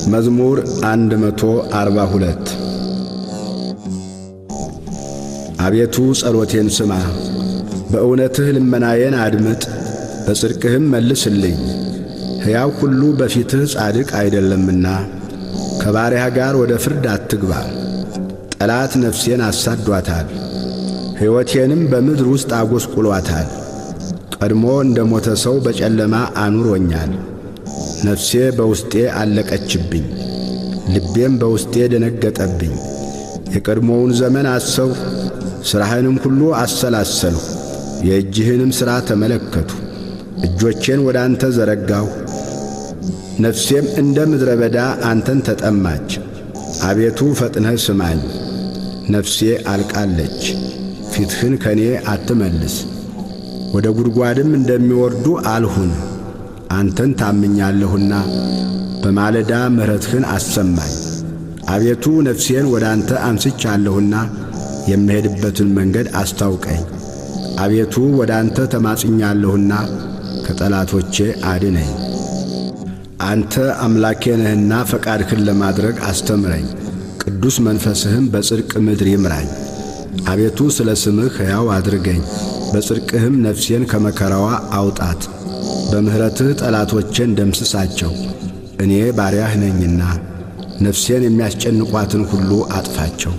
መዝሙር 142። አቤቱ ጸሎቴን ስማ፣ በእውነትህ ልመናዬን አድምጥ፣ በጽድቅህም መልስልኝ። ሕያው ሁሉ በፊትህ ጻድቅ አይደለምና ከባሪያህ ጋር ወደ ፍርድ አትግባ። ጠላት ነፍሴን አሳዷታል፣ ሕይወቴንም በምድር ውስጥ አጐስቁሏታል። ቀድሞ እንደ ሞተ ሰው በጨለማ አኑሮኛል። ነፍሴ በውስጤ አለቀችብኝ፣ ልቤም በውስጤ ደነገጠብኝ። የቀድሞውን ዘመን አሰብሁ፣ ሥራህንም ሁሉ አሰላሰልሁ፣ የእጅህንም ሥራ ተመለከቱ። እጆቼን ወደ አንተ ዘረጋሁ፣ ነፍሴም እንደ ምድረ በዳ አንተን ተጠማች። አቤቱ ፈጥነህ ስማኝ፣ ነፍሴ አልቃለች። ፊትህን ከኔ አትመልስ፣ ወደ ጉድጓድም እንደሚወርዱ አልሁን። አንተን ታምኛለሁና በማለዳ ምሕረትህን አሰማኝ። አቤቱ ነፍሴን ወደ አንተ አንስቻለሁና የምሄድበትን መንገድ አስታውቀኝ። አቤቱ ወደ አንተ ተማጽኛለሁና ከጠላቶቼ አድነኝ። አንተ አምላኬ ነህና ፈቃድህን ለማድረግ አስተምረኝ፣ ቅዱስ መንፈስህም በጽድቅ ምድር ይምራኝ። አቤቱ ስለ ስምህ ሕያው አድርገኝ፣ በጽድቅህም ነፍሴን ከመከራዋ አውጣት። በምሕረትህ ጠላቶቼን ደምስሳቸው፣ እኔ ባሪያህ ነኝና ነፍሴን የሚያስጨንቋትን ሁሉ አጥፋቸው።